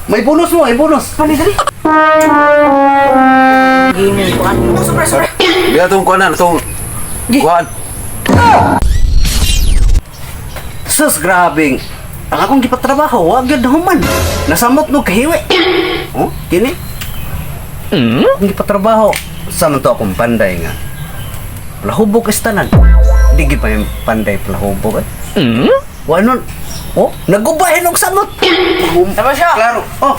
May bonus mo, may bonus. Pani dali. Game kuan. Oh, sobra sobra. Biya tong kuan na tong kuan. Sus, grabing. Ang akong gipatrabaho, wa gyud human. Nasamot no kahiwi. Oh, kini. Akong gipatrabaho. Sa man to akong panday nga. Plahubog istanan. Di gyud pa yung panday plahubog eh. Wa nun. Oh, nagubahin og samot. Tama siya. Klaro. Oh,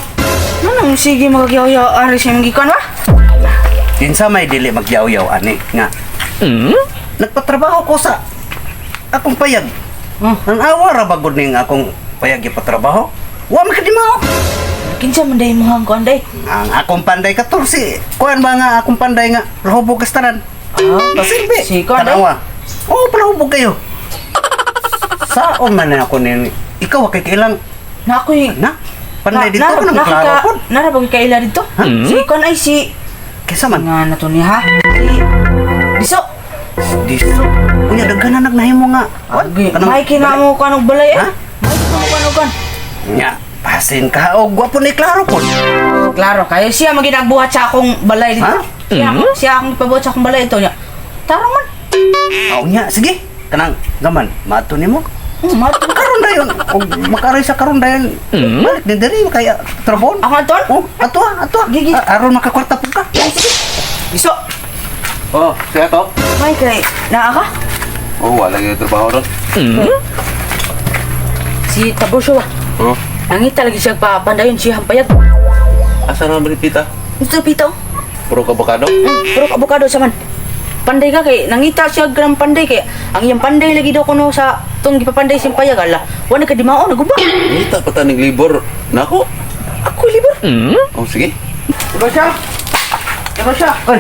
Manong sige magagyaw-yaw ari sa imong gikan ba? kinsa may dili magyaw-yaw ani nga. Nagpatrabaho ko sa akong payag. Oh. Ang awa ra ba gud ning akong payag gipatrabaho? Wa man kadimao. Kinsa man day mo ang kuan day? Ang akong panday 14. Kuan ba nga akong panday nga lahubog kastaran? Ah, Pasilbi. Si kuan day. Tanawa. Oo, palahubog kayo. Saon man na ako ni ikaw kay kailang Na ako'y na panday dito ko nang klaro pod. Nara ba kaila dito? Si kuan ay si Kaysa man nga na to niya ha. Si Diso. diso. Unya daghan na nagnahimo nga. Kuan, kanang- May kina mo kuan og balay eh. Ha? May kina mo kuan og kuan. Nya, pasin ka og gwapo ni klaro pod. Klaro kayo siya maginagbuhat sa akong balay dito. Ha? Siya, siya akong ipabuhat sa akong balay ito niya. Tarong man. Aw nya, sige. Kanang gaman, mato nimo. Mato. Karon dayon, og makaroy sa karon dayon. Balik din diri kaya trabon. Ako Anton? Oh, ato ah, ato. ah. Gigi. Aron makakwarta pud ka. Ay, sige. Diso. Oh, siya to. May kay naa ka? Oh, wala gyud trabaho ron. Si Tabosyo ba? Oh. Nangita lagi siya pa pandayon siya hampayag. Asa na man pita? Gusto pito. Puro kabakado. Puro abukado sa man. Panday ka kay nangita siya gram panday kay ang iyang panday lagi daw kuno sa tong gipapanday siyang payag ala. Wa na ka dimao naguba. Ngita pa ta ning libor. Nako. Ako libur. Oh, sige. Diba siya? Diba siya? Oy,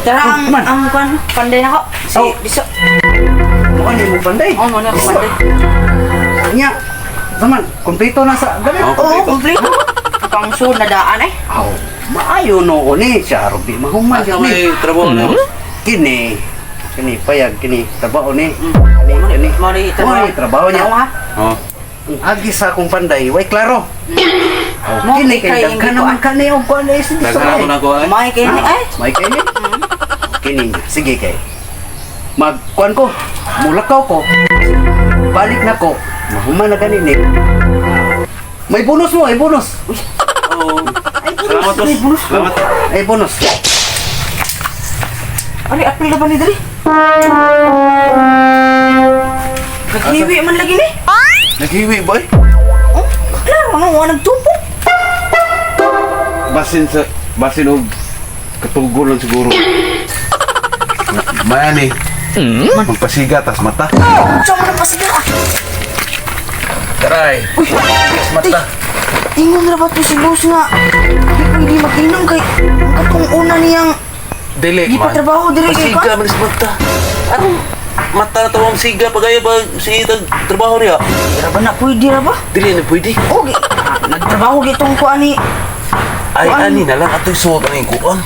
Tara ang Oh, man. ang kuan panday nako. Si Oh. Diso. mukha ni mo panday. Oh, mo na ako panday. Nya, zaman, kompleto na sa gamit. Oh, Oo, kompleto. Pang sud na daan eh. Aw, maayo no ni siya aron di mahuman Asa siya ni. may trabaho na? Kini, kini payag kini trabaho ni. Kini, kini. Mo ni Mo ni trabaho niya. ha. Oh. Ang agi sa akong panday, way klaro. Mo Kini kay kay yung daghan naman gikuan. ka ni og kuan eh sa Daghan ako na ko ay. May kay ni ay. May kay ni. Kini, sige kay. Magkuan ko, mulakaw ko. Balik na ko. Mahuman na gani ni. May bonus mo, may bonus. Oh. Salamat, boss. Salamat. Ay bonus. Ari apil na ba ni diri? Naghiwi man lagi ni. Naghiwi boy. Oh, klaro no, wa nagtupo. Basin sa basin og katugol lang siguro. Maya ni. Magpasiga tas mata. Sa mo na pasiga. Ah. Taray. Uy, Mata. Ingon ra ba to si boss nga? Di pwede mag-inom kay ang katong una niyang Dili Di pa trabaho, dili kay Pasiga man sa mata. Aron mata na tawang siga pagaya ba sige tag trabaho niya. Di ra ba na pwede ra ba? Dili na pwede. Okay. Nagtrabaho gitong ko ani. Ay Kuan. ani na lang atoy suot ang kuan.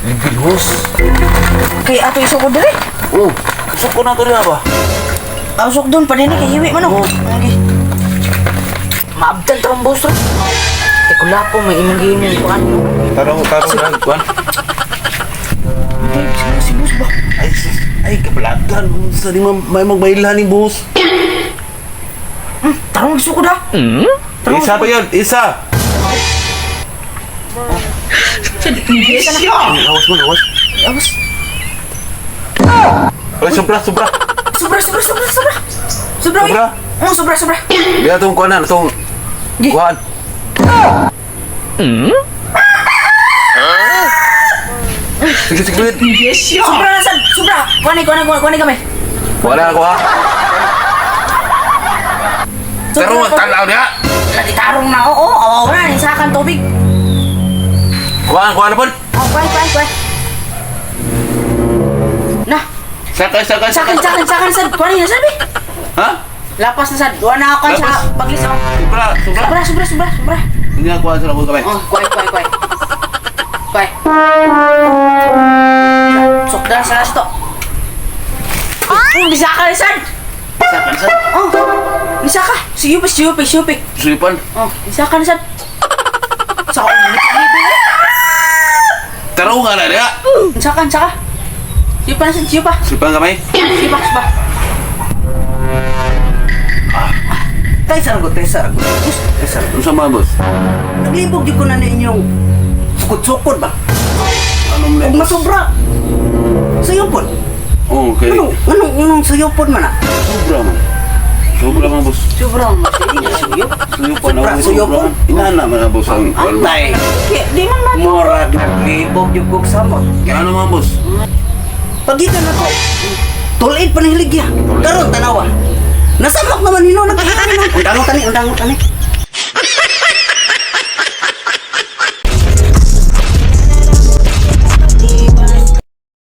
Libilhos. Kay ato isukod diri. Oh, suko na to niya ba? Ausok doon pa din kay hiwi man oh. Okay. Maabdan tarong boss ra. Kay po may imong giimong kuan. Tarong tarong na kuan. Ay, si boss ba? Ay sis, ay kablagan sa di may magbaylan ning boss. Tarong isukod ha. Isa pa yun, isa. Ay, awas mo, awas. Awas. Ay, sobra, sobra. Sobra, sobra, sobra, sobra. Sobra. Sobra? Oh, sobra, sobra. Biya tong kuan na tong Gi. kuan. Sige, sige. Sobra na sad, sobra. Kuani, kuani, kuani, kuani kami. Wala ako ha. Sobra Tarong pa. tanaw niya. Lagi tarong na, oo, awaw na, nisakan tubig. Kuan, kuan na pod. Oh, kuan, kuan, kuan. Na, Sakay, sakay, sakan, sakay. sakan, sakan, sad. Kuani na sabi. Ha? Lapas na sad. Wala na ako sa Lapas? paglis ako. Sobra, sobra. Sobra, sobra, sobra, sobra. Hindi na kuan sa labo kamay. Oh, kuan, kuan, kuan. Kuan. Sukda sa to. Oh, bisa ka sad. Sakay, sakay. Oh, bisa ka. Siyupi, siyupi, siyupi. Suyupan. Oh, isa ka na sad. Sa ko ni. Taraw ka na diha. Isa ka, isa ka. Suyupan na sad, suyupa. Suyupan kamay. Suyupa, suyupa. Tay saragot, tay saragot. Tay saragot. Unsa man, boss? Naglibog jud ko na ninyong sukod-sukod ba? Anong Ug masobra. Suyopon. Oh, okay. Anong anong anong suyopon man ah? Sobra man. Sobra man, boss. Sobra mo suyup. Suyupan Sobra, ako. suyupan. Inana man na, boss. Ang Tay, Kaya, di man man. murag naglibog jud kog samot. Ano man, boss? Pagikan ako. Tulid pa ni hiligya. Karon tanawa. Nasamok naman hino nagkakanin. Undangot tani, undangot tani.